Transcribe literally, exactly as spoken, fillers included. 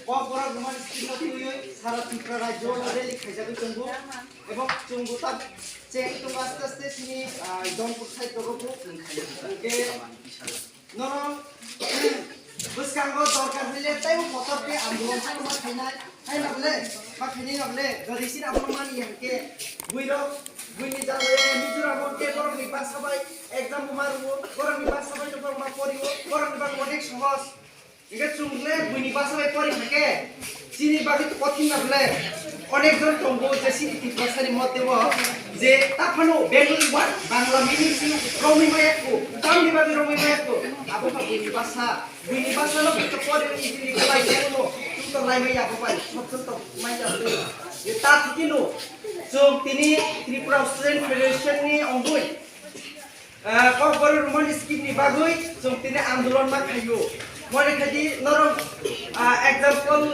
Kokborok Roman script no twiwi sara Tripura rajyo o rally khaijagwi tongo. Ebong chwngbo ta cheng tongo aste aste chini, ah, Jaunpur side rogo bo. Hwnkhe norok bwskango dorkar hwnle teibo kotor khe andolon khe ma khainai. Hai ma bole, ma khainai ma bole, jodi sini abono mani hwnkhe buirok, buini jagao Mizoram o khe borokni basa bai exam bo ma rwo, borokni basa bai no borok ma porio, borokni bagwi onek sohoj. Hingke chwng le buini basa bai pori hingke chini bagwi kothin na bole. Onek jon tongo je chini Tiprasani mote o je ta phano Bengali word, Bangla meaning si romwi maya ko, tamni bagwi romwi maya ko. Abo kha buini basa, buini basa no buito pori ni jini kwlai tongmo, chwng to lai maya abo bai, sob chwng to maya abo. Je ta thikino chwng tini Tripura Student Federation ni ongwi Ah, Kokborok Roman script ni bagwi chwng tini andolon ma khaio. Mone khaidi norok, ah, example